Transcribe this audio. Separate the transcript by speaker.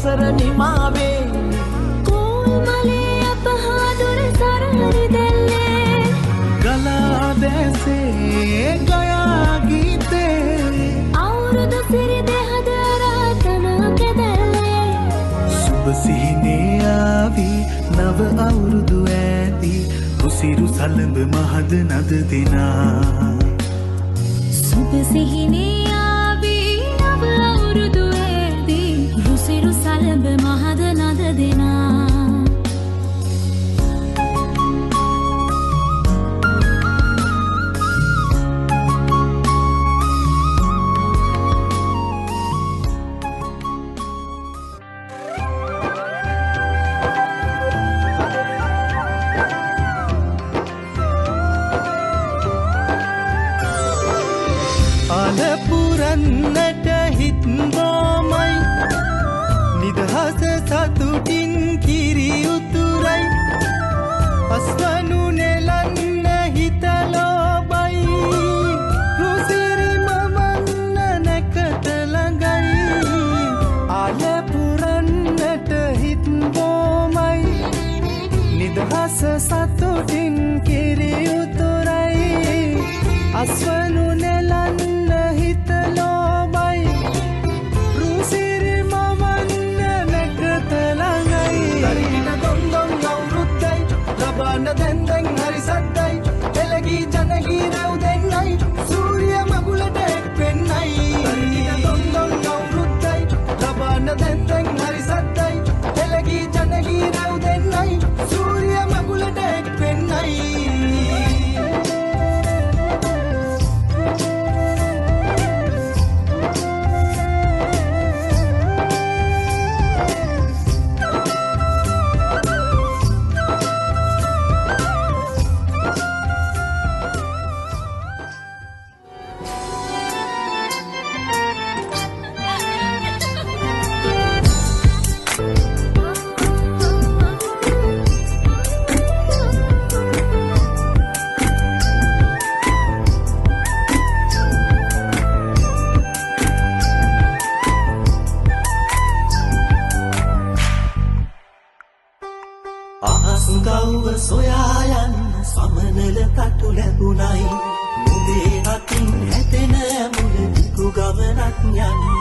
Speaker 1: වසර නිමාවේ
Speaker 2: කෝල් මලේ අපහා දුර සරහරි දැල්ලේ
Speaker 1: ගලා දැසේ ගයා ගීතේ
Speaker 2: අවුරුදු සිරි දෙහද රාතන කැදැල්ලේ
Speaker 1: සුබ සිහිනේ ආවි නව අවුරුදු ඈති රුසිරු සලඹ මහද නද දෙනා
Speaker 2: සුබ සිහිනේ ආවි නව අවුරුදු ඈති රුසිරු සලඹ මහද නද දෙනා
Speaker 1: පුරන්නට හිත් බොමයි නිදහස සතුටින් කිරි උතුරයි අස්වනු නෙලන්න හිත ලෝබයි රුසිරි මවන්න නැකත ළඟයි ආල පුරන්නට හිත් බොමයි නිදහස සතුටින් කිරි උතුරයි අස්වනු නෙලන්න හිත ලෝබයි රුසිරි මවන්න නැකත ළඟයි දරින දොන් දොන් අවුරුද්දයි ලබන දැන් දැන් හරි සද්දයි එළගී ජනගී රව් දෙන්නයි සූර්ය මගුලට එක් වෙන්නයි දරින දොන් දොන් අවුරුද්දයි ලබන දැන් දැන් හරි සද්දයි එළගී ජනගී රව් දෙන්නයි සූර්ය මගුලට එක් වෙන්නයි
Speaker 3: සොයා යන්න සමනල තටු ලැබුණයි නුඹේ අතින් හැදෙන මුල දිගු ගමනක් යන්න.